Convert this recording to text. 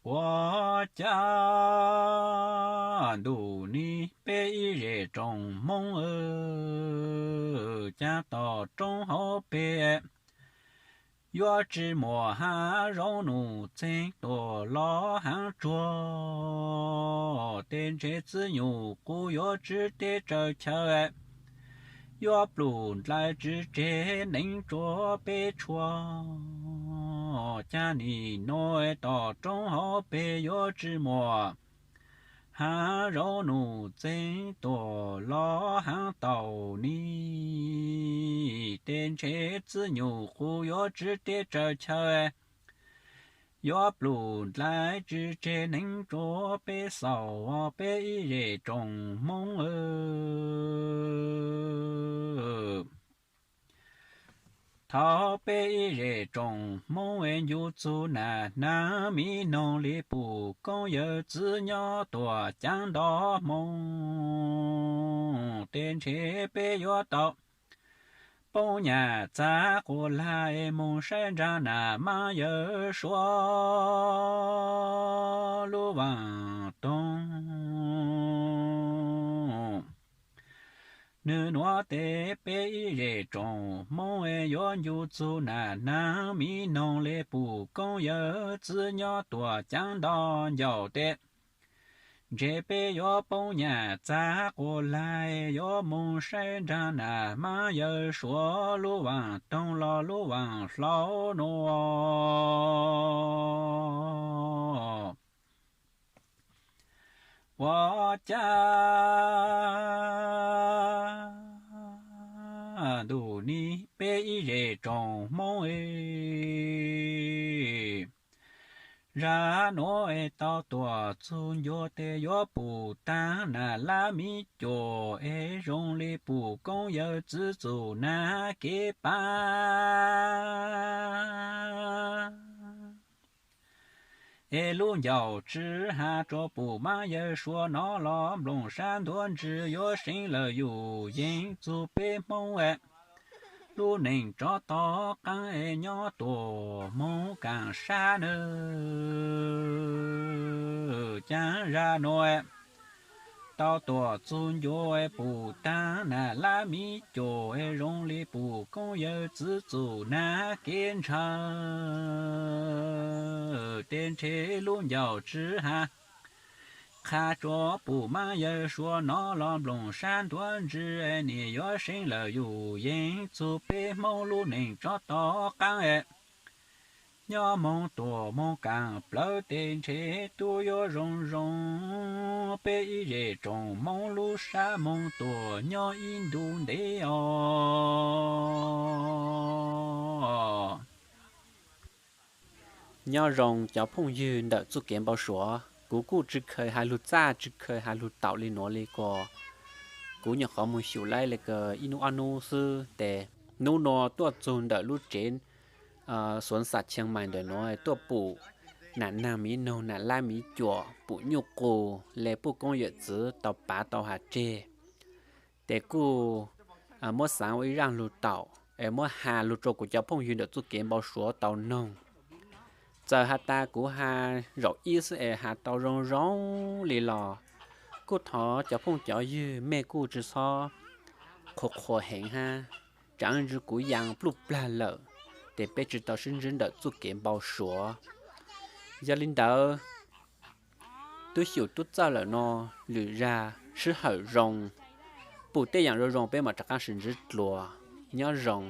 Ua cas ntuj ni peb ib zej tsoom Hmoob, cas tom roob hauv pes yuav tsis muaj hav zoov num txeeg tuaj los haav tsuag, tej ntshe txiv nyuj qus yuav tsis teb tsaws chaw, yuav pluj nplaig tsis tseg neev tsuab peb tshuaj. Cas nim no tom roob hauv pes yuav tsis muaj hav zoov num txeeg tuaj los haav taus ni, tej ntshe txiv nyuj qus yuav tsis teb tsaws chaw, yuav pluj nplaig tsis tseg neev tsuab peb xaus peb ib zej tsoom Hmoob. Thaum peb ib zej tsoom Hmoob ncu txug nas hnav mi noog li pum koob yawm txiv nyob tuam ceeb nto hmoo, tej ntshe peb yuav tau poob nyaj txav quas lag es moog saib nraag nas hmav yawm suav lub vaaj toog. Nwg nuav tes peb ib zej tsoom Hmoob yuav ncu txug nas hnav mi noog li pum koob yawm txiv nyob tuam ceeb nto ncauj tes, ntshe peb yuav poob nyaj txav quas lag yuav moog saib nraag nas hmav yawm suav lub vaaj toog los lub vaaj hlau nuav. Ua cas ntuj ni peb ib zej tsoom Hmoob, zag nuav tau tuam txug ncua tes yuav pum taag nas lab mi cuam es zoo li pum koob yawm txiv txum nag kev pab. Es lub ncauj tsw has rua pum mab yawg suav nov los nplooj sab ntuav ntsis yuav seev lawm yus yeej txug peb Hmoob lub neej tsov tog qaab es nyob tuam moog kaam sab nawb. Caag zag nuav tau tuam txug ncua pum taag nas lab mi cuam es zoo li pum koob yawm txiv txum nag kev ntshaw, tes ntshe lub ncauj tsw has qha rua pum mab yawg suav nov los nplooj sab ntuav ntsis es nim yuav seev lawm yus yeej txug peb Hmoob lub neej tsov tog qaab es nyob moog tuam moog kaam plawv tes ntshe tub yuav zoo zoo, peb ib zej tsoom Hmoob lub sab moog tuam nyob ib ntu ntev os. Nyob zoo cov phooj ywg ntawm txuj kev npau suav, kuv kuj tsi khaws has lug txaj tsi khaws has lug taum li nuav li kuas kuv nyuam qhuav moog xyum laib le kws ib nub ob nub xwb tes nub nuav tuaj txug ntawm lub tsev Xuav Xam Chiang Mai ntawm nuav tuaj pum nam nag miv noog nam lab miv cuam pum nyuj qus le puj koob yawm txiv tau pav tau has tseg. Tes kuj muab xaav ua ib zaaj lug taum es muab has lug rua kuv cov phooj ywg ntawm txuj kev npau suav tau noog. Txawm has tas kuv has zaum ib xwb es has tau zoo zoo li los kuj thov cov phooj cov ywg mej kuj tsi xob qhuas qhuas heev hab, tsaav ntsis kuv yaa pluj plag lawm tes peb tsi tau sib ntsib ntawm txuj kev npau suav. Yog li ntawd, tub xyum tub txawj lawm no, lwm zag sij hawm zoo, pum tej yaam zoo zoo peb mam rov qaab sis ntsib dlua. Nyob zoo.